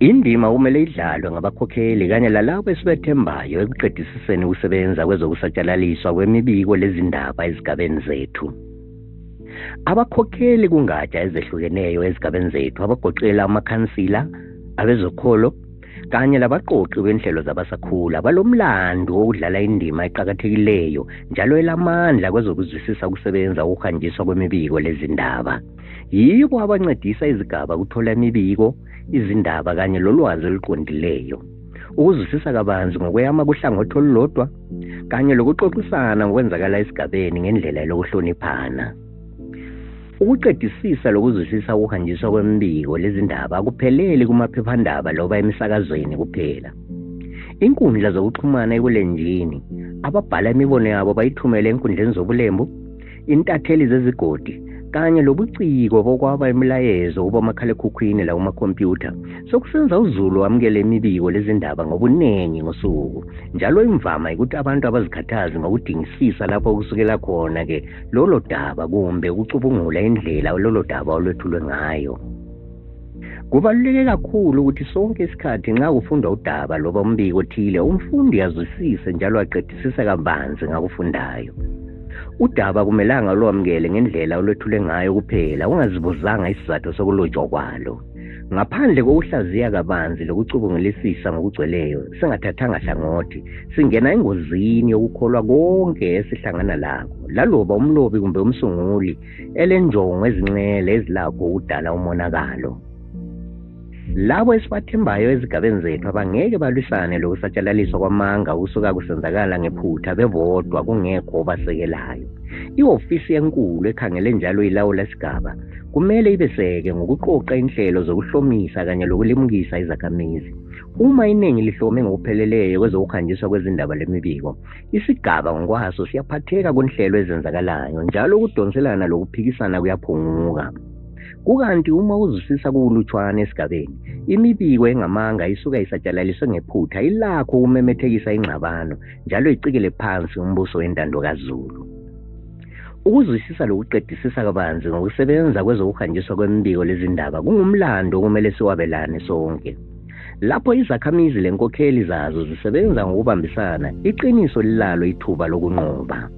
Indima kumele idlalwe ngabakhokheli kanye lalabo esibethembayo ekuqedisiseni ukusebenza kwezokusatshalaliswa kwemibiko lezindaba ezigabeni zethu. Abakhokheli kungatsha ezehlukeneyo ezigabeni zethu abagoqela amakhansila, abezokholo kanye labaqoqi benhlelo zabasakhula balomlando wokudlala indima eqhakathekileyo njalo elamandla kwezokuzwisisa ukusebenza ukuhanjiswa kwemibiko lezindaba. Yibo abancedisa izigaba ukuthola imibiko, izindaba kanye lolwazi oluqondileyo. Ukuzwisisa kabanzi ngokweyama kuhlangothi olulodwa kanye lokuxoxisana ngokwenzakala esigabeni ngendlela yokuhloniphana. Ukuqedisisa lokuzwisisa ukuhanjiswa kwemibiko lezindaba akupheleli kumaphephandaba loba emisakazweni kuphela. Inkundla zokuxhumana ekulenjini, ababhala imibono yabo bayithumele enkundleni zobulembu, intatheli zezigodi kanye lobuciko bokwaba imilayezo kubomakhalekhukhwini la kumakhompyutha sokusenza uzulu wamukele imibiko lezindaba ngobuningi ngosuku. Njalo imvama ukuthi abantu abazikhathazi ngokudingisisa lapho kusukela khona-ke lolo daba kumbe ukucubungula indlela lolo daba olwethulwe ngayo. Kubaluleke kakhulu ukuthi sonke isikhathi nxa kufundwa udaba loba umbiko othile umfundi yazwisise njalo aqedisise kabanzi ngakufundayo. Udaba kumelanga lwamukele ngendlela olwethule ngayo kuphela ungazibuzanga isizathu sokulotshwa kwalo. Ngaphandle kokuhlaziya kabanzi lokucubungulisisa ngokugcweleyo singathathanga hlangothi singena engozini yokukholwa konke esihlangana lakho laloba umlobi kumbe umsunguli elenjongo ezinxele ezilapho ukudala umonakalo. Labo esibathembayo ezigabeni zethu abangeke balwisane lokusatshalaliswa kwamanga usuka kusenzakala ngephutha bevodwa kungekho obasekelayo. Iofisi enkulu ekhangele njalo ilawula isigaba kumele ibeseke ngokuqoqa inhlelo zokuhlomisa kanye lokulimukisa izakhamizi. Uma iningi lihlome ngokupheleleyo kwezokuhanjiswa kwezindaba lemibiko, isigaba ngokwaso siyaphatheka kunhlelo ezenzakalayo njalo ukudonselana lokuphikisana kuyaphunguka. Kukanti uma uzwisisa kulutshwana esigabeni, imibiko engamanga isuka isatshalaliswe ngephutha ilakho ukumemethekisa ingxabano njalo icikele phansi umbuso wentando kaZulu. Ukuzwisisa lokuqedisisa kabanzi ngokusebenza kwezokuhanjiswa kwemibiko lezindaba kungumlando kumele siwabelane sonke. Lapho izakhamizi lenkokheli zazo zisebenza ngokubambisana, iqiniso lilalo ithuba lokunqoba.